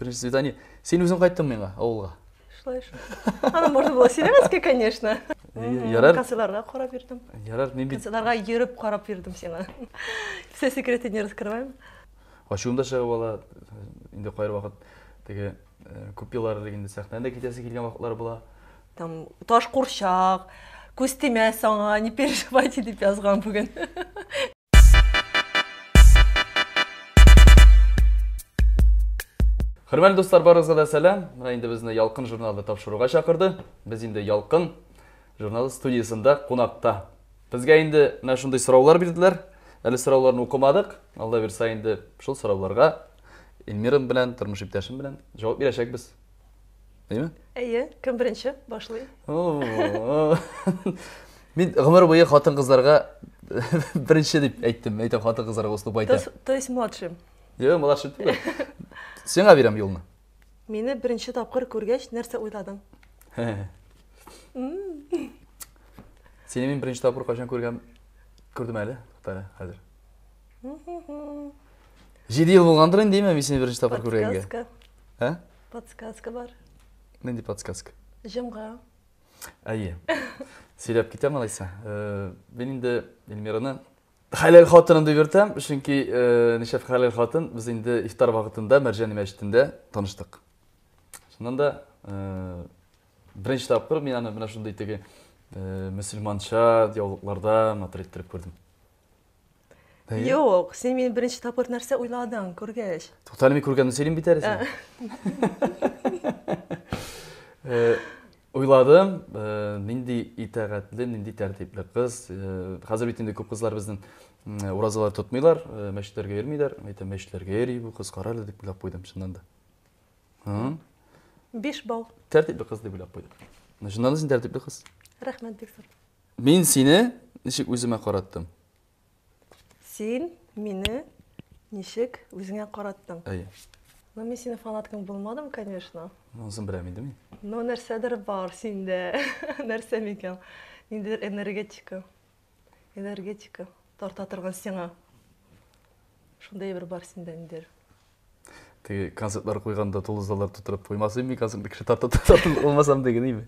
Беренче свидание. Син үзең кайттың миңа авылга. Шулай шул. Аны можно было сөйләмәскә, конечно. Ярар. Концертларга карап йөрдем. Ярар, мин бит. Концертларга йөреп карап йөрдем сиңа. Все секреты не раскрываем. Ачуым да чыгып ала. Инде кайбер вакыт теге э, күп еллар элек инде сәхнәдән дә китәсе килгән вакытлар була. Там таш курчак, күз тимәс аңа, не переживайте дип язган бүген. Хөрмәтле дуслар, барыгызга да сәлам. Менә инде безне Ялкын журналы тапшыруга чакырды. Без инде Ялкын журналы студиясендә кунакта. Безгә инде менә шундый сораулар бирделәр. Әле сорауларны укымадык. Алла бирсә инде шул сорауларга Эльмирам белән, тормыш иптәшем белән җавап бирәчәкбез. Әйеме? Әйе, кем беренче башлый? Мин гомер буе хатын-кызларга беренче дип әйттем. Әйтәм, хатын-кызларга уступать итәм. То есть младший. Юк, младший түгел. Сиңа бирәм юлны. Мине беренче тапкыр күргәч, нәрсә уйладың? Сине мин беренче тапкыр кайчан күргән күрдем әле? Тукта әле, хәзер. 7 ел булгандыр инде, мин сине беренче тапкыр күргәнгә. Подсказка. Ә? Подсказка бар. Нинди подсказка? Җомга. Әйе. Сөйләп китәм алайса. Э, мин инде Эльмираны хәләл хатыным дип йөртәм, чөнки э, нишләп хәләл хатын, без инде ифтар вакытында Мәрҗани мәчетендә таныштык. Шуннан да э, беренче тапкыр мин аны менә шундый теге мөселманча яулыкларда матур иттереп күрдем. Юк, син мине беренче тапкыр нәрсә уйладың, күргәч? Туктале, мин күргәнне сөйлим бит әле сиңа. Э, уйладым, э, нинди итагатьле, нинди тәртипле кыз. Э, хәзер бит инде күп кызлар безнең уразалар тотмыйлар, мәчетләргә йөрмиләр. Әйтәм, мәчетләргә йөри бу кыз, кара әле дип уйлап куйдым, чыннан да. 5 балл. Тәртипле кыз дип уйлап куйдым. Чыннан да син тәртипле кыз. Рәхмәт бик зур. Мин сине ничек үземә караттым? Син мине ничек үзеңә караттың? Әйе. Ну, мин синең фанаткаң булмадым, конечно. Монысын беләм инде мин. Но нәрсәдер бар синдә. Нәрсә микән? Ниндидер энергетика. Энергетика тарта торган сиңа. Шундый бер бар синдә ниндидер. Теге концертлар куйганда тулы заллар тутырып куймас идем мин концертны кеше тартып тартып алмасам деген име.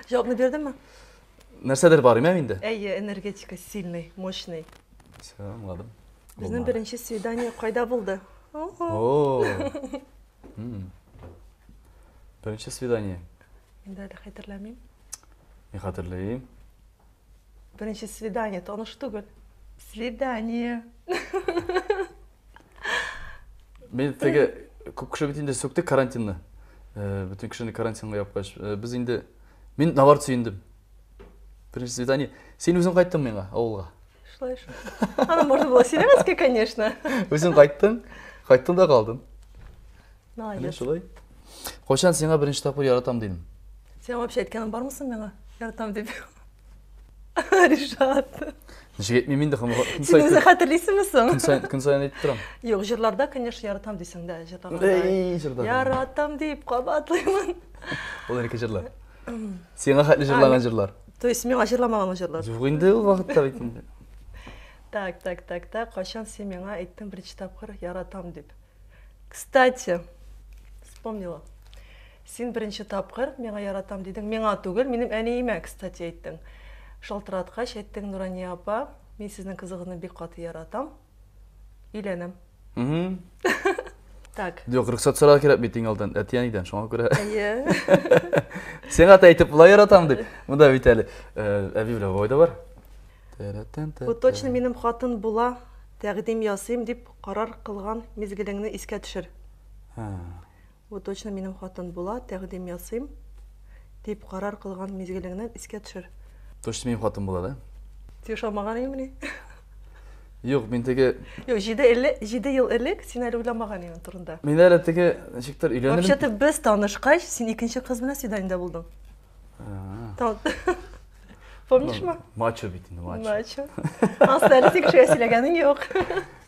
Җавапны бирдеңме? Нәрсәдер бар име инде? Әйе, энергетика сильный, мощный. Все, аңладым. Безнең беренче свидание кайда булды? О. Беренче свидание. Мин дә әле хәтерләмим. Мин хәтерлим. Беренче свидание таныш түгел. Свидание. Мин теге күп кеше бит инде сүкте карантинны. Э, бөтен кешене карантинга япкач, э, без инде мин наоборот сөендем. Беренче свидание. Син үзең кайттың миңа авылга. Шулай шул. Аны можно было сөйләмәскә, конечно. Үзең кайттың, кайттың да калдың. Молодец. Менә шулай. Кайчан сиңа беренче тапкыр яратам дидем? Син вообще әйткәнең бармы соң миңа? Яратам дип. Ришат. Ничек әйтмим инде, көн Син үзең хәтерлисеңме соң? Көн саен, көн саен әйтеп торам. Юк, җырларда, конечно, яратам дисең дә, җырлаганда. Эй, җырларда. Яратам дип кабатлыймын. Ул элекке җырлар. Сиңа хәтле җырлаган җырлар. То есть миңа җырламаган җырлар. Юк инде ул вакытта бит инде. Так, так, так, так, кайчан син миңа әйттең беренче тапкыр яратам дип? Кстати, вспомнила. Син беренче тапкыр миңа яратам дидең. Миңа түгел, минем әниемә, кстати, әйттең. Шалтыраткач әйттең, Нурания апа, мин сезнең кызыгызны бик каты яратам. Өйләнәм. Так. Юк, рөхсәт сорарга кирәк бит иң алдан әти-әнидән, шуңа күрә. Әйе. Сиңа да әйтеп була яратам дип. Монда бит әле э, әби белән бабай да бар. Бу точно минем хатын була, тәкъдим ясыйм дип карар кылган мизгелеңне искә төшер. Бу точно минем хатын була, тәкъдим ясыйм, дип карар кылган мизгелеңнән искә төшер. Точно минем хатын була, да? Син ошамаган идеңмени? Юк, мин теге... Юк, 7 ел элек син әле уйламаган идең турында. Мин әле теге ничектер өйләнермен. Вообще-то без танышкач, син икенче кыз белән свиданиедә булдың. Помнишь-мы? Мачо бит инде, мачо. Мачо. Ансы әле син кешегә сөйләгәнең юк.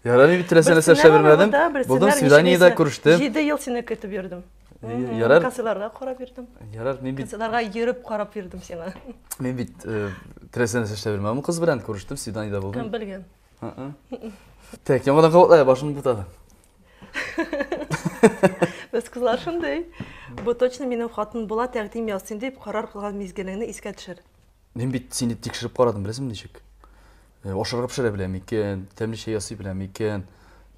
Ярар, мин бит теләсә нәрсә эшләп йөрмәдем. Булдым, свиданиедә күрештем. 7 ел сине көтеп йөрдем. Ярар. Концертларга карап йөрдем. Ярар, мин бит Концертларга йөреп карап йөрдем сиңа. Мин бит теләсә нәрсә эшләп йөрмәдем. Кыз белән күрештем, свиданиедә булдым. Кем белгән? Так, яңадан кабатлай, башым бутады. Без кызлар шундый. Бу точно минем хатын була, тәкъдим ясыйм дип карар кылган мизгелеңне искә төшер. Мин бит сине тикшереп карадым, беләсеңме ничек? Э, ашарга пешерә беләм икән, тәмле чәй ясый беләм икән.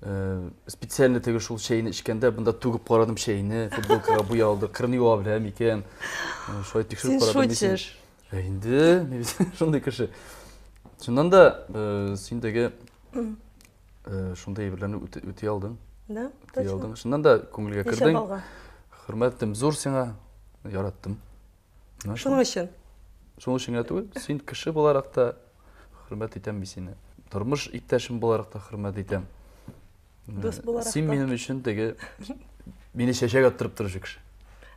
Э, специально теге шул чәйне эчкәндә бында түгеп карадым чәйне, футболкага буялды, кырны юа беләм икән. Э, шулай тикшереп карадым. Син шутишь. Ә инде мин бит шундый кеше. Чыннан да, э, син теге э, шундый әйберләрне үти алдың. Да, үти алдың. Чыннан да күңелгә кердең. Хөрмәтем зур сиңа, яраттым. Шуның өчен. Шуның өчен генә түгел, син кеше буларак та хөрмәт итәм мин сине. Тормыш иптәшем буларак та хөрмәт итәм. Дус буларак Син минем өчен теге мине чәчәк аттырып торучы кеше.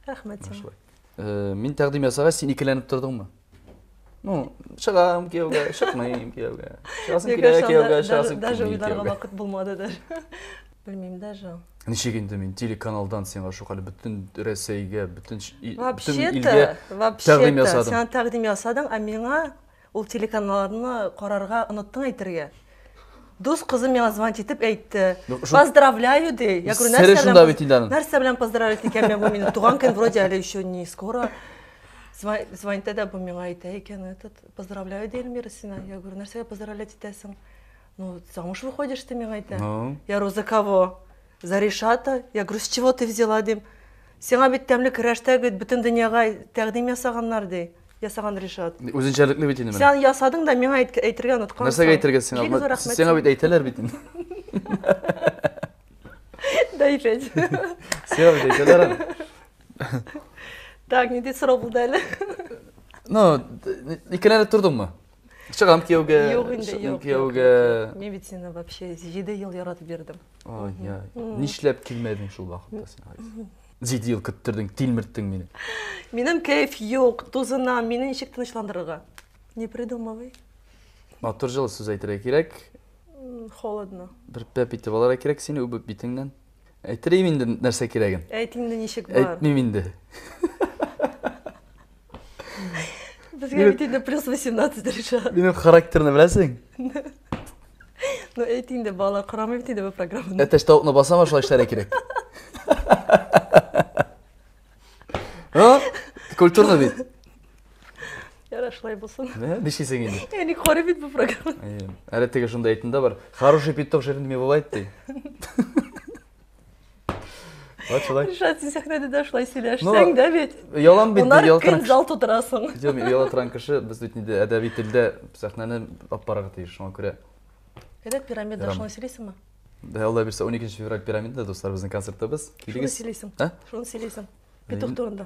Рәхмәт сиңа. Э, мин тәкъдим ясагач, син икеләнеп тордыңмы? Ну, чыгам кияүгә, чыкмыйм кияүгә. Чыгасым килә кияүгә, чыгасым Даже уйларга вакыт булмады даже. Белмим даже. Ничек инде мин телеканалдан сиңа шул бөтен Рәсәйгә, бөтен илгә тәкъдим ясадым. Сиңа тәкъдим ясадың, ә миңа Ул телеканалларны карарга оныттың әйтергә. Дус кызым миңа звонить итеп әйтте. Поздравляю, ди. Я говорю, нәрсә шунда бит инде аның. Нәрсә белән поздравлять икән мен бу минем туган көн вроде әле еще не скоро. Звонит да бу миңа әйтә икән, этот, поздравляю, ди Эльмира сине. Я говорю, нәрсәгә поздравлять итәсең? Ну, замуж выходишь ты миңа әйтә. Я говорю, за кого? За Ришата? Я говорю, с чего ты взяла, дим. Сиңа бит тәмле көрәштә бит бөтен дөньяга тәкъдим ясаганнар, ди. Ясаган Ришат. Үзенчәлекле бит инде менә. Син ясадың да миңа әйтергә оныткансың. Нәрсәгә әйтергә сиңа? Бик зур рәхмәт. Сиңа бит әйтәләр бит инде. Дай пять. Сиңа бит әйтәләр. Так, нинди сорау булды әле? Ну, икеләнеп тордыңмы? Чыгам кияүгә. Юк инде, юк. Кияүгә. Мин бит сине вообще 7 ел яратып йөрдем. Ой, я. Нишләп килмәдең шул вакытта син? 7 ел көттердең, тилмерттең мине. Минем кәеф юк, тузынам, мине ничек тынычландырырга? Не придумывай. Матур җылы сүз әйтергә кирәк. Холодно. Бер пәп итеп алырга кирәк сине үбеп битеңнән. Әйтерим инде нәрсә кирәген. Әйт инде ничек бар. Әйтмим инде. Безгә бит инде плюс 18 Ришат. Минем характерны беләсең. Ну, әйт инде, балалар карамый бит инде бу программаны. Әтәч тавыкны басама, шулай эшләргә кирәк. А? Культурно бит. Ярар, шулай булсын. Ә, нишлисең инде? Әни карый бит бу программаны. Әле теге шунда әйтем дә бар. Хороший петух жирный не бывает, ди. Вот шулай. Ришат, син сәхнәдә дә шулай сөйләшсәң дә бит. Ялан бит, Унар көн зал тутырасың. Юк, ояла торган кеше, без бит инде әдәби телдә сәхнәне алып барырга тиеш, шуңа күрә. Әдәп пирамида шуны сөйлисеңме? Да, Алла бирсә, 12 февраль пирамидада, дуслар, безнең концертыбыз. Килегез. Шуны сөйлисең. А? Шуны сөйлисең. Петух турында.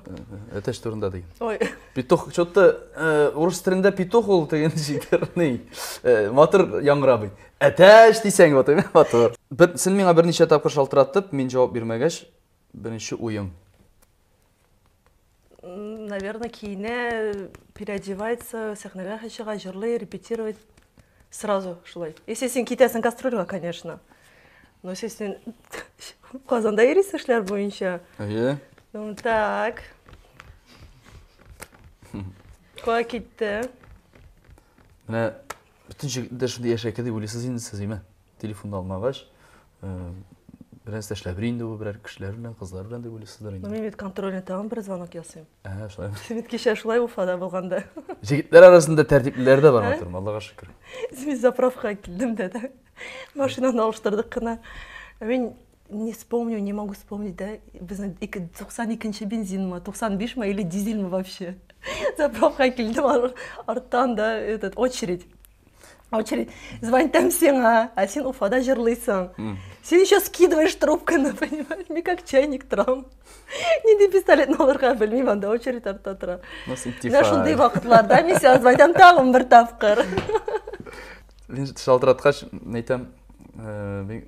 Әтәч турында диген. Ой. Петух, что-то урыс телендә петух ул дигән җикерни. Матур яңгырамый. Әтәч дисәң, вот матур. Бер, син миңа берничә тапкыр шалтыратып, мин җавап бирмәгәч, беренче уең. Наверное, киенә, переодевается, сәхнәгә чыга, җырлый, репетировать сразу шулай. Если син китәсең гастрольгә, конечно. Но если син Казанда йөрисең эшләр буенча. Әйе. Ну, так. Кая китте? Менә бөтен җирдә шундый яшәке дип уйлыйсыз инде сез, әйме? Телефонны алмагач, э, берәр нәрсә эшләп инде бу, берәр кешеләр белән, кызлар белән дип уйлыйсыздыр инде. Ну, мин бит контрольный тагын бер звонок ясыйм. Ә, шулай. Син бит кичә шулай Уфада булганда. Җегетләр арасында тәртиплеләр дә бар, матурым, Аллага шөкер. Мин заправкага килдем дә, да. Машинаны алыштырдык кына. Мин не вспомню, не могу вспомнить, да, безнең 92 бензинмы, 95 мы или дизельмы вообще. Заправка килдем, арттан, да, этот, очередь. Очередь. Звонит сиңа, а син Уфада җырлыйсың. Син еще скидываешь трубканы, понимаешь? Мин как чайник торам. Нинди пистолетны алырга белмим, анда очередь артта тора. Менә шундый вакытларда мин сиңа звонитам тагын бер тапкыр. Мин шалтыраткач, әйтәм, мин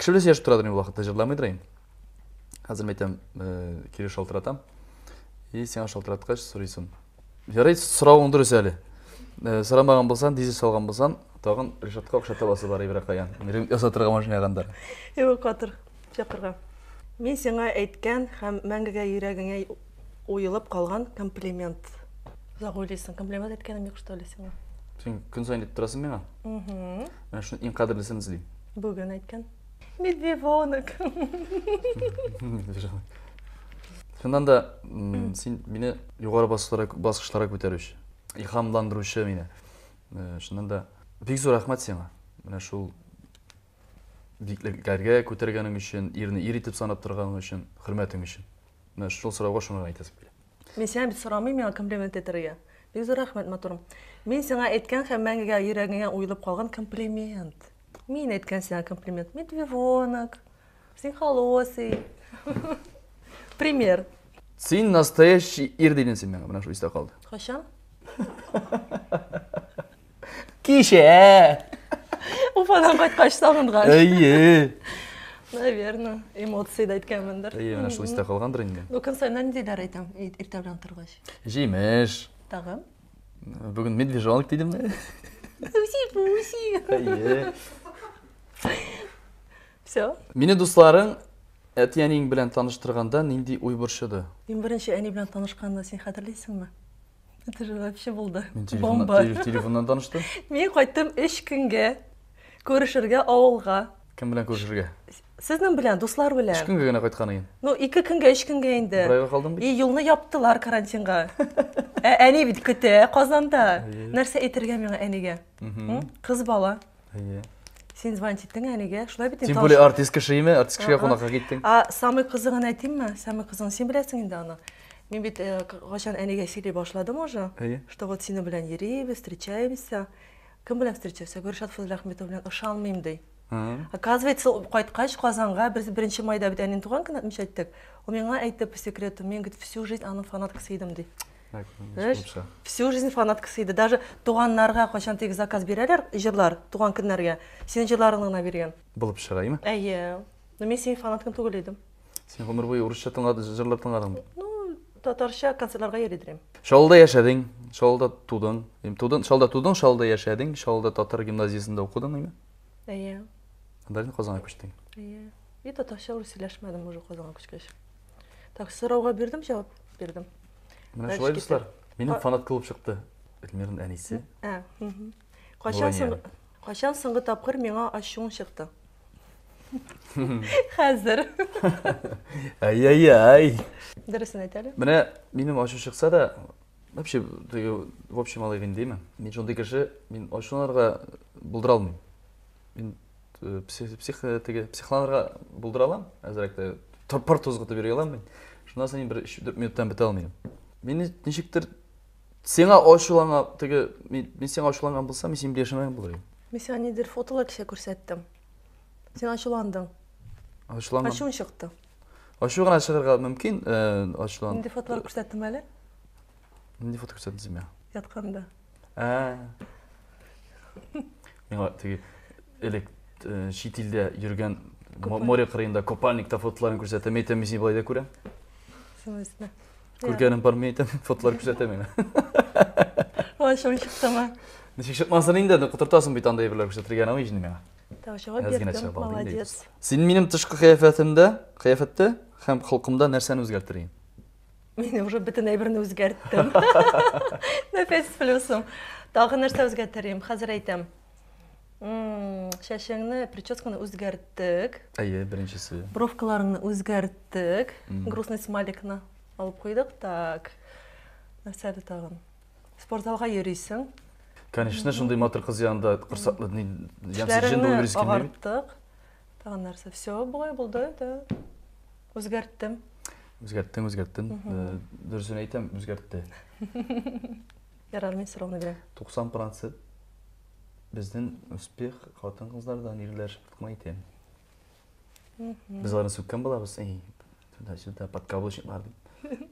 кеше белән сөйләшеп торадыр инде ул вакытта, җырламыйдыр инде. Хәзер мин әйтәм, кире шалтыратам. И сиңа шалтыраткач сорыйсың. Ярый, соравың дөрес әле. Сорамаган булсаң, дизель салган булсаң, тагын Ришатка акча табасы бар ибрә каян. Ремонт ясатырга машинага анда. Эвакуатор чакырга. Мин сиңа әйткән һәм мәңгегә йөрәгеңә уелып калган комплимент. Озак уйлыйсың, комплимент әйткәнем юк что ли сиңа? Син көн саен әйтеп торасың миңа? Угу. Менә шуның иң кадерлесен эзлим. Бүген әйткән. Медвежонок. Медвежонок. Чыннан да, син мине югары баскычларга күтәрүче, илһамландыручы мине. Э, чыннан да, бик зур рәхмәт сиңа. Менә шул биеклекләргә күтәргәнең өчен, ирне ир итеп санап торганың өчен, хөрмәтең өчен. Менә шул сорауга шуны гына әйтәсем килә. Мин сиңа бит сорамыйм миңа комплимент әйтергә. Бик зур рәхмәт, матурым. Мин сиңа әйткән һәм мәңгегә йөрәгеңә уелып калган комплимент. Мин әйткән сиңа комплимент. Медвежонок. Син холосый. Пример. Син настоящий ир дидең син миңа, менә шул истә калды. Кайчан? Кичә. Уфадан кайткач сагынгач. Әйе. Наверное, эмоцияда әйткәнмендер. Әйе, менә шул истә калгандыр инде. Ну, көн саен ниндиләр әйтәм, иртә белән торгач. Җимеш. Тагын? Бүген медвежонок дидемме? Пуси-пуси. Әйе. Все. Мине дусларың әти-әниең белән таныштырганда нинди уй борчыды? Иң беренче әни белән танышканны син хәтерлисеңме? Это же вообще булды. Мин телефоннан, Бомба. телефоннан таныштым. Мин кайттым өч көнгә күрешергә авылга. Кем белән күрешергә? Сезнең белән, дуслар Өч белән. көнгә генә кайткан идем. Ну, ике көнгә, өч көнгә инде. Бер айга калдым бит. И юлны яптылар карантинга. Ә әни бит көтә Казанда. Әйе. Нәрсә әйтергә миңа әнигә? М? Кыз бала. Әйе. Син звонить иттең әнигә, шулай бит инде. Тем более артист кеше име, артист кешегә Ага. кунакка киттең. А самый кызыгын әйтимме? Самый кызыгын син беләсең инде аны. Мин бит э, кайчан әнигә сөйли башладым уже, Әйе. что вот синең белән йөрибез, встречаемся. Кем белән встречаемся? Гөлшат Фазлыәхметов белән ышанмыйм ди. Ага. Оказывается, ул кайткач Казанга без беренче майда бит әнинең туган көнен отмечать иттек. Ул миңа әйтте по секрету, мин говорит, всю жизнь аның фанаткасы идем ди. Так, Знаешь, булып чыга. всю жизнь фанаткасы иде. Даже туганнарга кайчан теге заказ бирәләр, җырлар, туган көннәргә, синең җырларыңны гына биргән. Булып чыга, име? Әйе. Но мин синең фанаткың түгел идем. Син гомер буе урысча тыңладың, җырлар тыңладың. Ну, татарча концертларга йөри идем. Чаллыда яшәдең, Чаллыда тудың. Им тудың, Чаллыда тудың, Чаллыда яшәдең, Чаллыда татар гимназиясендә укыдың, име? Әйе. Анда инде Казанга күчтең. Әйе. И татарча уже сөйләшмәдем уже Казанга күчкәч. Так, сорауга бирдем, җавап бирдем. Менә Дальше шулай, китеп. дуслар. Минем фанатка булып чыкты. Эльмираның әнисе. Ә, мгм. Кайчан Нурания. соң кайчан соңгы тапкыр миңа ачуың чыкты? Хәзер. Ай-яй-яй. Дөресен әйт әле. Менә минем ачу чыкса да, вообще, теге, в общем алыйк инде, димме? Мин шундый кеше, мин ачуланырга булдыра алмыйм. Мин э, псих, псих, э, теге психланырга булдыра алам, әзрәк тә пыр тузгытып йөри алам мин. Шуннан соң мин бер 3-4 минуттан бетә алмыйм. Мин ничектер сиңа ачуланган, теге мин, мин сиңа ачуланган булсам, мин синең белән яшәмәгән булыр идем. Мин сиңа ниндидер фотолар кичә күрсәттем. Син ачуландың. Ачуланган. Ачуың чыкты. Ачу гына чыгарга мөмкин, э, ачулан. Нинди фотолар күрсәттем әле? Нинди фото күрсәттең син миңа? Ятканда. Ә. Миңа теге элек э, чит илдә йөргән Купальник. море кырыенда купальникта фотоларын күрсәтә. Мин әйтәм, мин сине болай да күрәм. В смысле? Күргәнем бар, мин әйтәм, фотолар күрсәтә миңа. Ачуың чыктымы? Ничек чыкмасын инде, котыртасың бит андай әйберләр күрсәтергә ярамый инде миңа. Так, җавап Әз генә бирдем. чыгып алдың инде. Молодец. Син минем тышкы кыяфәтемдә, кыяфәттә һәм холкымда нәрсәне үзгәртер идең? Мин уже бөтен әйберне үзгәрттем. На 5 с плюсом. Тагы нәрсә үзгәртер идем? Хәзер әйтәм. Чәчеңне, прическаны үзгәрттек. Әйе, беренчесе. Бровкаларыңны үзгәрттек. Грустный смайликны алып куйдык. Так. Нәрсә әле тагын? Спортзалга йөрисең. Конечно, шундый матур кыз янында корсаклы ни ямьсез җен булып Тешләреңне йөрисең килми бит. агарттык. Тагын нәрсә? Все, болай булды, да. Үзгәрттем. Үзгәрттең, үзгәрттең. Э, Дөресен әйтәм, үзгәртте. Ярар, мин сорауны бирәм. 90% безнең успех хатын-кызлардан ирләр кына әйтәм. Без аларны сүккән булабыз. Эй, туда-сюда подкаблучниклар дип.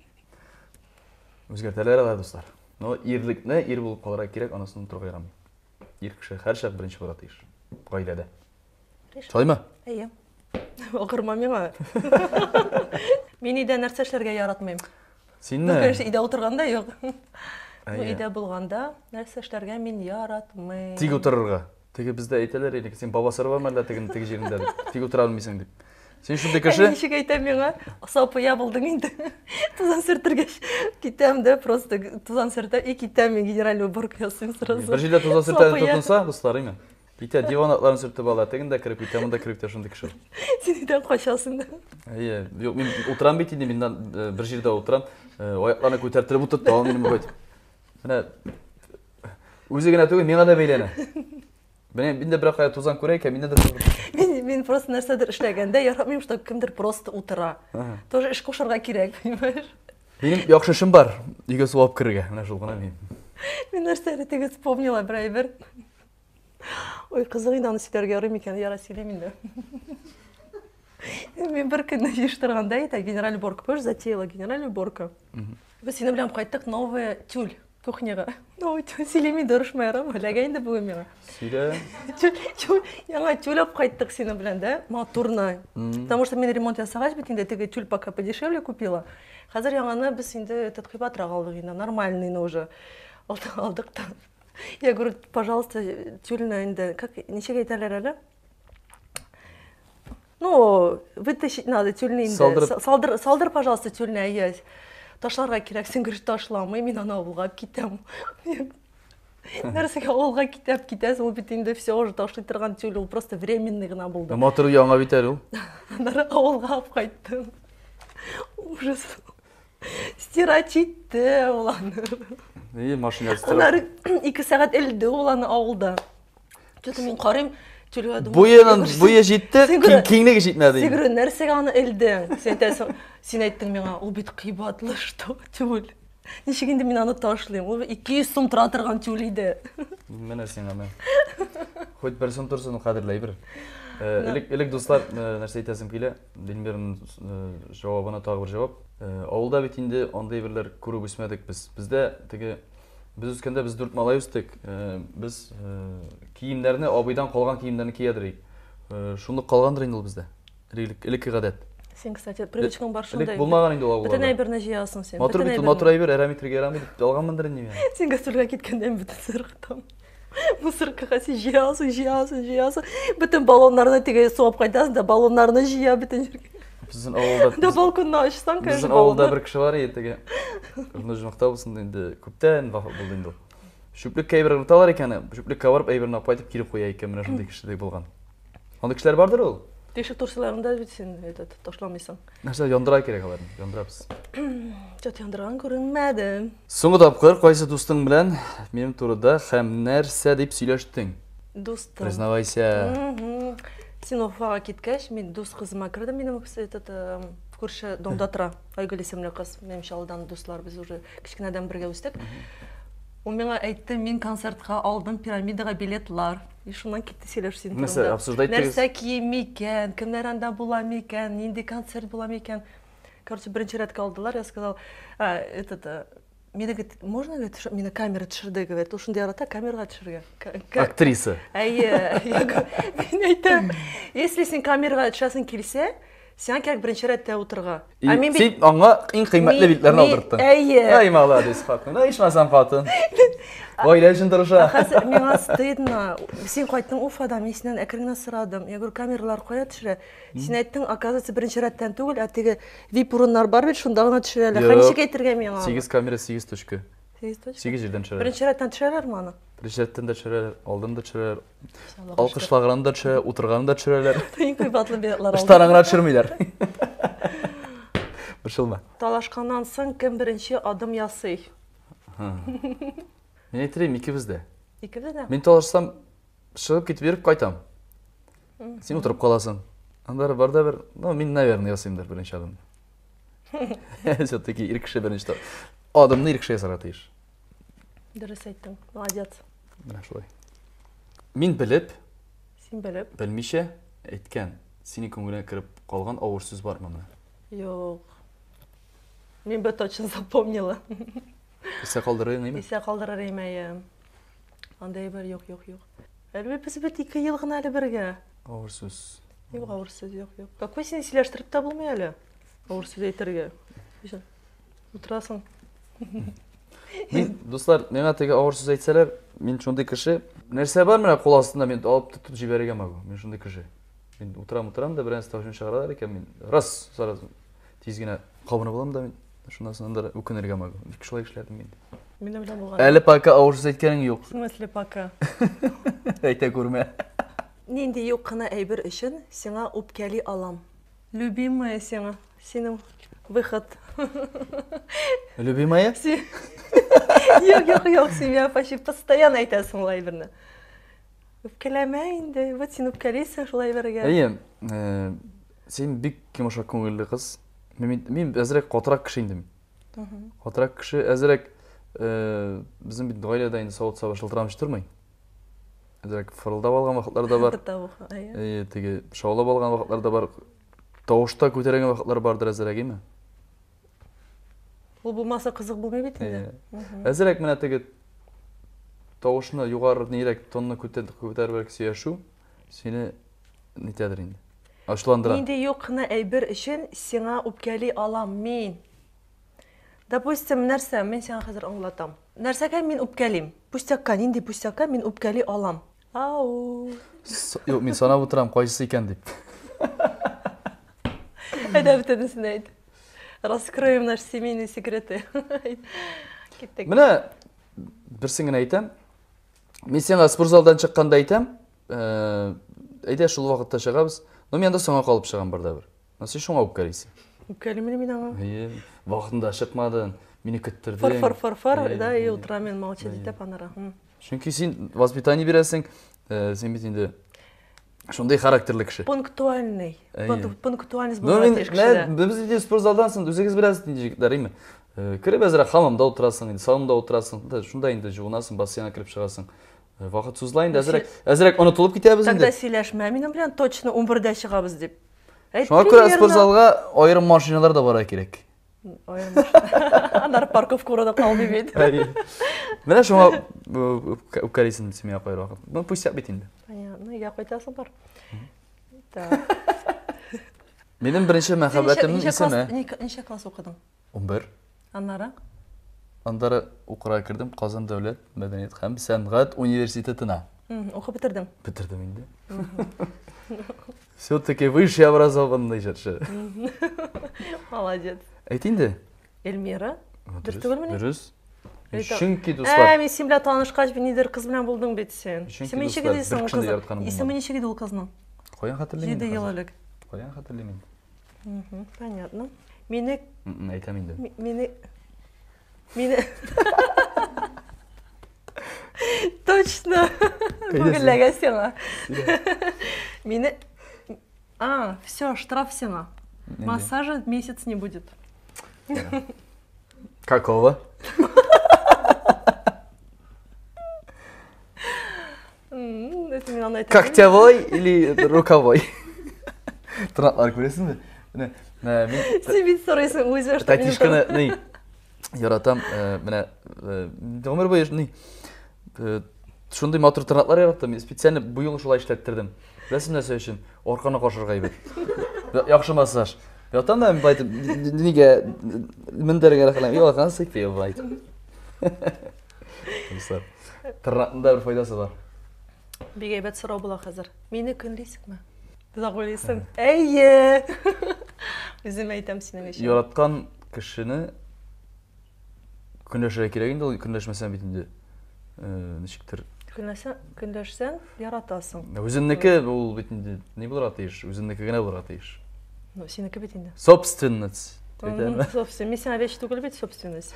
Үзгәртәләр алар, дуслар. Но ирлекне ир булып калырга кирәк, анысын онытырга ярамый. Ир кеше һәрчак беренче булырга тиеш. Гаиләдә. Шулаймы? Әйе. Акырма миңа. Мин өйдә нәрсә эшләргә яратмыйм. Синме? Ну, конечно, өйдә утырганда юк. Ну, Әйе. өйдә булганда нәрсә эшләргә мин яратмыйм. Тик утырырга. Теге бездә әйтәләр иде, син бабасар бармы әллә тегенең теге җирендә дип. Тик утыра алмыйсың дип. Син шундый Әни кеше. ничек әйтә миңа, сапыя булдың инде. Тузан сөртергәч китәм дә, просто тузан сөртәм и китәм, мин генеральный уборка ясыйм сразу. Бер җирдә тузан сөртә Сапыя. тотынса, дуслар, име? Китә, диван атларын сөртеп ала, тегендә кереп китә, монда кереп китә, шундый кеше. Син өйдән качасың да. Әйе, юк, мин утырам бит инде, мин э, бер җирдә утырам, э, аякларны күтәрттереп утыртты, ал минем бит. Менә үзе генә түгел, миңа да бәйләнә. Менә мин дә берәр кая тузан күрә икән, миндә дә Мин, мин просто нәрсәдер эшләгәндә яратмыйм, что кемдер просто утыра. Тоже эш кушарга кирәк, понимаешь? Минем яхшы эшем бар, өйгә су алып керергә. Менә шул гына мин. Мин нәрсә әле теге вспомнила бер әйбер. Ой, кызык инде аны сөйләргә ярый микән? Яра сөйлим инде. Мин бер көнне җыештырганда әйтә, генераль уборка, помнишь, затеяла генеральная уборка. Без синең белән кайттык новая тюль кухняга. Новый тюль сөйлим инде, орышма ярамы? Эләгә инде бүген миңа. Сөйлә. Тюль, тюль, яңа тюль алып кайттык синең белән, да? Матурный. Потому что мин ремонт ясагач бит инде теге тюль пока подешевле купила. Хәзер яңаны без инде этот кыйбатрак алдык инде, нормальныйны уже. Алдык та. Я говорю, пожалуйста, тюльне инде, как, ничек әйтәләр әле? Ну, вытащить надо тюльне инде. Салдырып. Салдыр, салдыр, пожалуйста, тюльне, әйе. Ташларга кирәк, син говоришь, ташламый, мин аны авылга китәм. Нәрсәгә авылга китәп китәсең, ул бит инде все уже ташлый торган тюль, ул просто временный гына булды. Матур яңа бит әле ул. Аннары авылга алып кайттым. Ужас. Стирать итте ул аны. И, машина стирать. Аннары 2 сәгать элде ул аны авылда. Что-то мин карыйм, тюльгә думаю. Буенын буе җитте, киңлеге җитмәде. Син говорю, нәрсәгә аны элдең? Син әйтәсең, син әйттең миңа, ул бит кыйбатлы, что тюль. Ничек инде мин аны ташлыйм? Ул 200 сум тора торган тюль иде. Менә сиңа мә. Хоть бер сум торсын, кадерле әйбер. Э, элек, элек дуслар, э, нәрсә әйтәсем килә, Дилбернең э, җавабына тагы бер җавап. Авылда бит инде андый әйберләр күреп үсмәдек без. Бездә теге без үскәндә без дүрт малай үстек. Без киемнәрне абыйдан калган киемнәрне киядер идек. Шунлык калгандыр инде ул бездә. Элекке гадәт. Син, кстати, привычкаң бар шундай. Элек булмаган инде ул авылларда. Бөтен әйберне җыясың син. Матур бит ул, матур әйбер, әрәм итергә ярамый дип алганмындыр инде мин. Син гастрольгә киткәндә мин бөтен сыргытам. Мусоркага син җыясың, җыясың, җыясың. Бөтен баллоннарны теге сугып кайтасың да баллоннарны җыя бөтен җиргә. Безнең авылда Да балконны ачсаң, конечно. Безнең авылда бер кеше бар иде теге. Урыны булсын инде күптән вафат булды инде ул. Чүплеккә әйбер ыргыталар икән, чүплеккә барып әйберне алып кайтып кире куя икән, менә шундый кеше булган. Андый кешеләр бардыр ул. Тишек торсаларында бит син этот ташламыйсың. Нәрсә яндыра кирәк аларны, яндырабыз. Чат яндырган күренмәде. Соңгы тапкыр кайсы дустың белән минем турыда һәм нәрсә дип сөйләштең? Дустым. Признавайся. Син Уфага киткәч, мин дус кызыма кердем, минем этот э, күрше домда тора. Айгөл исемле кыз, минем Чаллыдан дуслар, без уже кечкенәдән бергә үстек. Ул миңа әйтте, мин концертка алдым пирамидага билетлар. И шуннан китте сөйләш син Нәрсә, обсуждать иттегез? Нәрсә кием микән, кемнәр анда була микән, нинди концерт була микән. Короче, беренче рәткә алдылар, я сказал, а, этот, э, мине, говорит, можно, говорит, чтоб мине камера төшерде, говорит, ул шундый ярата камерага төшергә. Актриса. Әйе, мин әйтәм, если син камерага төшәсең килсә, Сиңа кирәк беренче рәттә утырырга. Ә мин бит Син аңа иң кыйммәтле билетләрне алдырттың. Әйе. Ай, молодец, хатын. Ай, ичмасам хатын. Гаилә өчен тырыша. Хәзер миңа стыдно. Син кайттың Уфадан, мин синнән әкрен генә сорадым. Я говорю, камералар кая төшерә? Син әйттең, оказывается, беренче рәттән түгел, ә теге VIP урыннар бар бит, шунда гына төшерәләр. Һәм ничек әйтергә миңа? 8 камера, 8 точка. 8 точка. 8 җирдән төшерәләр. Беренче рәттән төшерәләрме аны? Беренче рәттән дә төшерәләр, алдан да төшерәләр. Алкышлаганын да төшерә, утырганын да төшерәләр. Иң кыйбатлы билетлар алды. Ыштанын гына төшермиләр. Борчылма. Талашканнан соң кем беренче адым ясый? Мин әйтер идем, икебез дә. Икебез дә? Мин талашсам, чыгып китеп йөреп кайтам. Син утырып каласың. Аннары бар да бер, ну, мин, наверное, ясыймдыр беренче адымны. Все-таки ир кеше беренче адымны ир кеше ясарга тиеш. Дөрес әйттең. Молодец. Менә шулай. Мин белеп, Син белеп, белмичә әйткән, синең күңелеңә кереп калган авыр сүз бармы менә? Юк. Мин бы точно запомнила. Истә калдырыр идеңме? Истә калдырыр идем, әйе. Андай әйбер юк, юк, юк. Әле без бит 2 ел гына әле бергә. Авыр сүз. Юк, авыр сүз, юк, юк. Какой сине сөйләштереп тә булмый әле. Авыр сүз әйтергә. Утырасың. Мин, дуслар, миңа теге авыр сүз әйтсәләр, мин шундый кеше. Нәрсә бар менә кул астында, мин алып тотып җибәрергә могу. Мин шундый кеше. Мин утырам, утырам да берәр тавышын чыгаралар икән, мин раз, сразу тиз генә кабынып алам да мин. Шуннан соң анда үкенергә могу. Ник шулай эшләдем мин? Минем белән булган. Әле пока авыр сүз әйткәнең юк. В смысле пока? Әйтә күрмә. Нинди юк кына әйбер өчен сиңа үпкәли алам? Любимая сиңа. Синең выход. Любимая? Юк, юк, юк, син миңа почти постоянно әйтәсең ул әйберне. Үпкәләмә инде. Вот син үпкәлисең шул әйбергә. Әйе, э, син бик йомшак күңелле кыз. Мин, мин әзрәк катырак кеше инде мин. Катырак кеше әзрәк э, безнең бит гаиләдә инде савыт-саба шылтырамыйча тормый. Әзрәк фырылдап алган вакытлар да бар. Әйе, теге шаулап алган вакытлар да бар. Тавышта күтәргән вакытлар бардыр әзрәк, әйме? Ул булмаса кызык булмый бит инде. Әзрәк менә теге тавышны югары нирәк тонны күтәребрәк сөйләшү сине нитәдер инде. Ачуландыра. Нинди юк кына әйбер өчен сиңа үпкәли алам мин? Допустим, нәрсә, мин сиңа хәзер аңлатам. Нәрсәгә мин үпкәлим? Пустякка, нинди пустякка мин үпкәли алам? Ау. Юк, мин санап утырам, кайсысы икән дип. Әйдә бөтенесен әйт. Раскроем наши семейные секреты. Киттек. Менә берсен генә әйтәм. Мин сиңа спортзалдан чыкканда әйтәм, э, әйдә шул вакытта чыгабыз. Но мин анда соңга калып чыгам бер дә бер. Но син шуңа үпкәлисең. Үпкәлимени мин аңа? Әйе, вакытында чыкмадың, мине көттердең. Фыр фыр фыр фыр, да, и утыра мин молчать итеп анара. Чөнки син воспитание бирәсең, э, син бит инде шундый характерлы кеше. Пунктуальный. Пунктуальность булырга тиеш кешедә. Без инде спортзалдан соң үзегез беләсез инде җегетләр, әйме? Э, кереп әзрәк хамамда утырасың, инде салонда утырасың, шунда инде жуынасың, бассейнга кереп чыгасың. Э, вакыт сузыла инде, әзрәк, әзрәк онытылып китәбез инде. Тогда сөйләшмә минем белән, точно 11дә чыгабыз дип. Шуңа күрә спортзалга аерым машиналар да бара кирәк. Аерым машина. Аннары парковка урыны калмый бит. Менә шуңа үпкәлисең син миңа кайры вакыт. Ну, пусть бит инде. Понятно, өйгә кайтасың бар. Так. Минем беренче мәхәббәтемнең исеме. Ничә класс укыдың? 11. Аннары? Аннары укырга кердем Казан дәүләт мәдәният һәм сәнгать университетына. Укып бетердең? Бетердем инде. Все-таки высший образованный җырчы. Молодец. Әйт инде. Эльмира. Дөрес түгелмени? Дөрес. Чөнки дуслар. Ә, мин син белән танышкач, нидер кыз белән булдың бит син. Исеме ничек иде соң ул кызның? Исеме ничек иде ул кызның? Каян хәтерлим? 7 ел элек. Каян хәтерлим инде? Понятно. Мине Әйтәм инде. Мине Мине Точно. Күңелләгән сиңа. Мине А, все, штраф сиңа. Массажа месяц не будет. Какого? Когтевой или рукавой? Тырнаклар күрәсеңме? Менә, мин Син бит сорыйсың үзе, что Татишканы ни яратам, менә гомер буе ни шундый матур тырнаклар яраттым. Мин специально бу юлы шулай эшләттердем. Беләсеңме нәрсә өчен? Арканы кашырга әйбәт. Яхшы массаж. Ятам да мин былай итеп, нигә мендәргә рәхәтләнеп, юк, сыйпый былай итеп. Дуслар, тырнакның да бер файдасы бар. Бик әйбәт сорау була хәзер. Мине көнлисеңме? Озак уйлыйсың. Әйе. Үзем әйтәм синең өчен. Яраткан кешене көнләшергә кирәк инде ул, көнләшмәсәң бит инде э, ничектер. Көнләшсәң, көнләшсәң, яратасың. Үзеңнеке ул бит инде ни булырга тиеш? Үзеңнеке генә булырга тиеш. Ну, синеке бит инде. Собственность. Собственно, мин сиңа вещь түгел бит, собственность.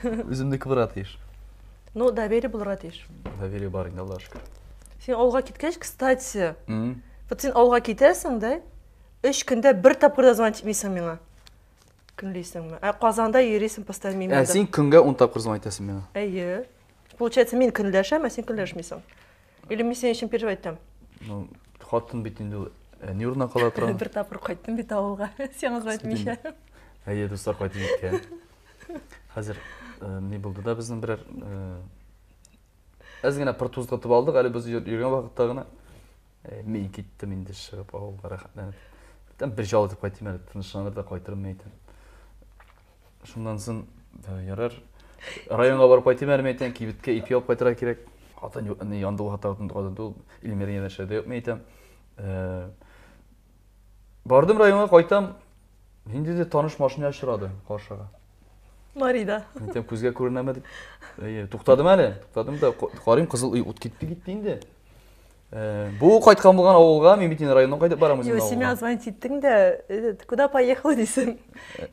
Үземнеке булырга тиеш. Ну, доверие булырга тиеш. Доверие бар инде, Аллага шөкер. Син авылга киткәч, кстати, вот син авылга китәсең дә, өч көндә бер тапкыр да звонить итмисең миңа. Көнлисеңме? Ә Казанда йөрисең постоянно мин. Ә син көнгә 10 тапкыр звонить итәсең миңа. Әйе. Получается, мин көнләшәм, ә син көнләшмисең. Или мин синең өчен переживать итәм. Ну, хатын бит инде ул әни урынына кала тора. Бер тапкыр кайттым бит авылга, сиңа звонить итмичә. Әйе, дуслар кайтып җиткән. Хәзер э, ни булды да безнең берәр э, әз генә пыр тузгытып алдык, әле без йөргән вакытта гына. Э, мин киттем инде чыгып авылга рәхәтләнеп. Бүтән бер ял итеп кайтыйм әле, тынычланыр да кайтырмын мин әйтәм. Шуннан соң ярар. Районга барып кайтыйм әле мин әйтәм, кибеткә ипи алып кайтырга кирәк. Хатын юк, не янды ул хата хатын хатын ул Илмир янәшәдә юк мин әйтәм. Бардым районга кайтам, ниндидер таныш машина очрады каршыга. Марида. Әйтәм, күзгә күренәме дип. Әйе, туктадым әле. Туктадым да карыйм, кызыл өй ут китте китте инде. Э, бу кайткан булган авылга, мин бит инде районнан кайтып барам үземнең авылга. Син миңа звонить иттең дә, этот, куда поехала дисең.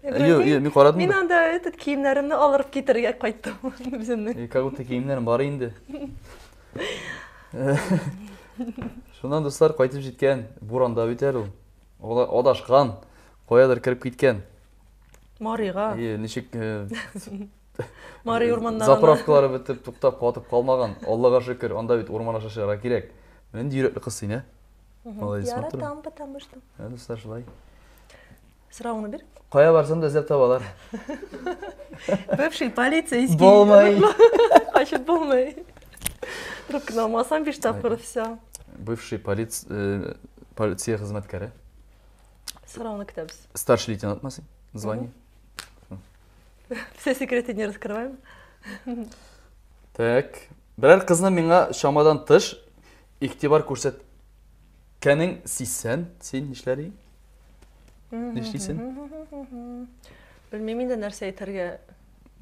Юк, юк, мин карадым. Мин анда этот киемнәремне алырып китергә кайттым үземнең. Как будто киемнәрем бар инде. Шуннан дуслар кайтып җиткән, буранда бит әле ул. Адашкан, каядыр кереп киткән. Марига. Әйе, ничек э, Мари урманнарына. Заправкалары бетеп, туктап, катып калмаган. Аллага шөкер, анда бит урман аша чыгарга кирәк. Менә нинди йөрәкле кыз син, ә? Молодец, матур. Яратам, потому что. Ә, дуслар, шулай. Сорауны бир. Кая барсам да эзләп табалар. Бывший полицейский. Булмый. Качып булмый. Трубканы алмасам биш тапкыр, все. Бывший э, полиция хезмәткәре. Сорауны көтәбез. Старший лейтенант син? Звание. Все секреты не раскрываем. Так. Берәр кызны миңа чамадан тыш игътибар күрсәткәнең сизсән, син нишләр идең? Нишлисең? Белмим инде нәрсә әйтергә.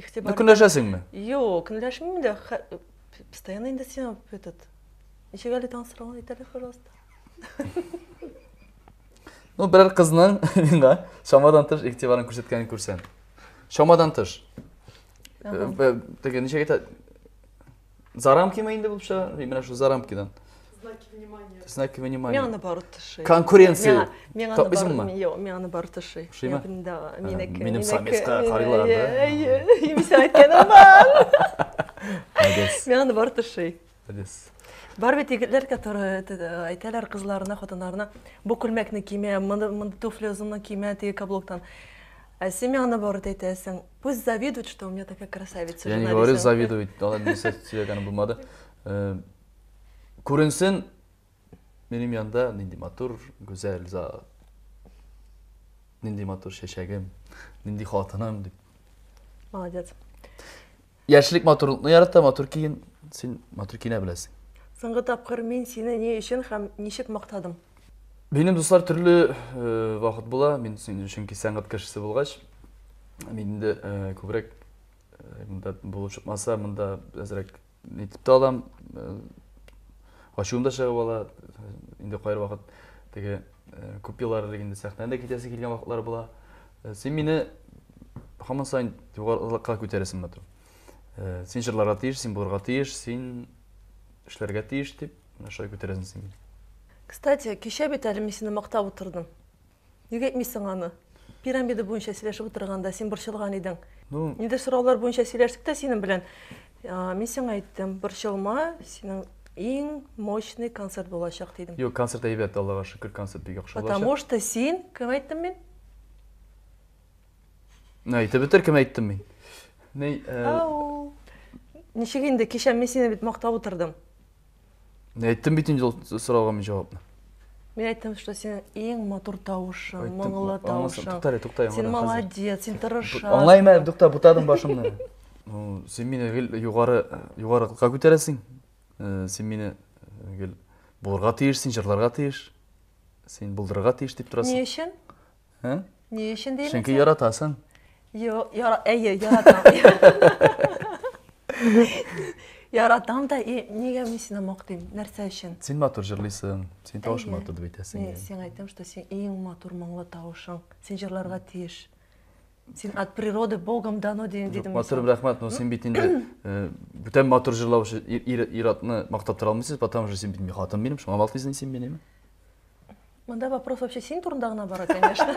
Игътибар. Ну, көнләшәсеңме? Юк, көнләшмим дә. Постоянно инде сиңа этот. Ничек әле тагын сорауны әйт әле, пожалуйста. Ну, берәр кызның миңа чамадан тыш игътибарын күрсәткәнен күрсәм. Чамадан тыш. Э, э, теге ничек әйтә? За рамкиме инде булып чыга? Менә шул за рамкидан. Знаки внимания. Знаки внимания. Миңа наоборот тышый. Конкуренция. Миңа наоборот, юк, миңа наоборот тышый. Ошыймы? Да, минеке. Минем самецка карыйлар, да? Әйе, мин сиңа әйткәнем бар. Молодец. Миңа наоборот тышый. Молодец. Бар бит егетләр, которые әйтәләр кызларына, хатыннарына, бу күлмәкне кимә, моны мондый туфли озынны кимә, теге каблуктан. Ә син миңа наоборот әйтәсең, пусть завидуют, что у меня такая красавица Я жена не говорю дисең. завидовать, алай нәрсә сөйләгәнем булмады. Э, Күренсен минем янда нинди матур, гүзәл зат. Нинди матур чәчәгем, нинди хатыным дип. Молодец. Яшьлек матурлыкны ярата, матур киен, син матур киенә беләсең. Соңгы тапкыр мин сине ни өчен һәм ничек мактадым? Минем дуслар төрле э, вакыт була. Мин чөнки сәнгать кешесе булгач, мин инде э, күбрәк э, монда булып чыкмаса, монда әзрәк нитеп тә алам. Ачуым да чыгып ала. Инде кайбер вакыт теге күп еллар элек инде сәхнәдән дә китәсе килгән вакытлар була. Син мине һаман саен югарылыкка күтәрәсең матур. Син җырларга тиеш, син булырга тиеш, син эшләргә тиеш дип, менә шулай күтәрәсең син мине. Кстати, кичә бит әле мин сине мактап утырдым. Нигә әйтмисең аны? Пирамида буенча сөйләшеп утырганда син борчылган идең. Ну, Нидер сораулар буенча сөйләштек тә синең белән. Мин сиңа әйттем, борчылма, синең иң мощный концерт булачак дидем. Юк, концерт әйбәт, Аллага шөкер, концерт бик яхшы булачак. Потому что син, кем әйттем мин? Ну, әйтеп бетер, кем әйттем мин? Ни, э, Ау. Ничек инде, кичә мин сине бит мактап утырдым. Әйттем бит инде ул сорауга мин җавапны. Мин әйттем, что синең иң матур тавышың, Әйттем, моңлы аңласам, тавышың. Тукта әле, тукта, Син яңадан хәзер. молодец, син тырышасың. Аңлайм әле, тукта, бутадым башымны. Ну, син мине гел югары, югарылыкка күтәрәсең. Э, син мине э, гел булырга тиеш, син җырларга тиеш. Син булдырырга тиеш дип торасың. Ни өчен? Ә? Ни өчен деймен? Чөнки яратасың. Йо, яра, әйе, яратам. Яратам да, и нигә мин сине мактыйм? Нәрсә өчен? Син матур җырлыйсың, син тавышың Әйе. матур дип әйтәсең. Мин сиңа әйтәм, что син иң матур моңлы тавышың. Син җырларга тиеш. Син от природы Богом дано дидем Юк, мин матур сиңа. рәхмәт, но син бит инде э, бүтән матур җырлаучы ир-атны мактап тора алмыйсың, потому что син бит хатын минем, шуңа мактыйсың син мине. Монда вопрос вообще син турында гына бара, конечно.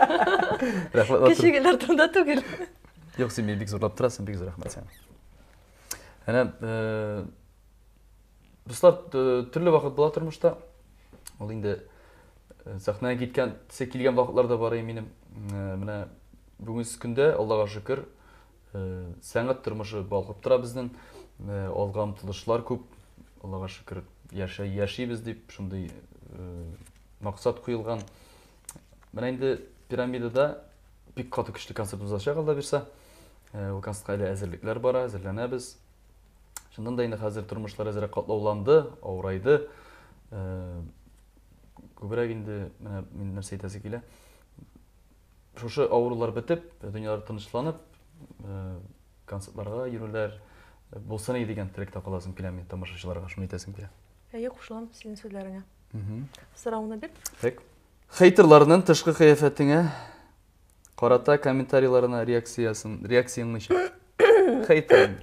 Рәхмәт, матур. Кешеләр турында түгел. Юк, син мине бик зурлап торасың, бик зур рәхмәт сиңа. Әнә, э, дуслар, э, төрле вакыт була тормышта. Ул инде э, сәхнәгә киткән, килгән вакытлар да бар минем. Менә бүгенге көндә, Аллага шөкер, сәнгать тормышы балкып тора безнең. Алга омтылышлар күп. Аллага шөкер, яшибез дип шундый максат куелган. Менә инде пирамидада бик каты көчле концерт узачак, Алла бирсә. Ул концертка әле әзерлекләр бара, әзерләнәбез. Чыннан да инде хәзер тормышлар әзрәк катлауланды, авырайды. Күбрәк инде менә мин нәрсә әйтәсе килә. Шушы авырулар бетеп, дөньялар тынычланып, концертларга йөрүләр булсын иде дигән теләктә каласым килә мин тамашачыларга, шуны әйтәсем килә. Әйе, кушылам синең сүзләреңә. Сорауны бир. Так. Хейтерларның тышкы кыяфәтеңә карата комментарийларына реакциясын, реакцияң ничек? Хейтерым,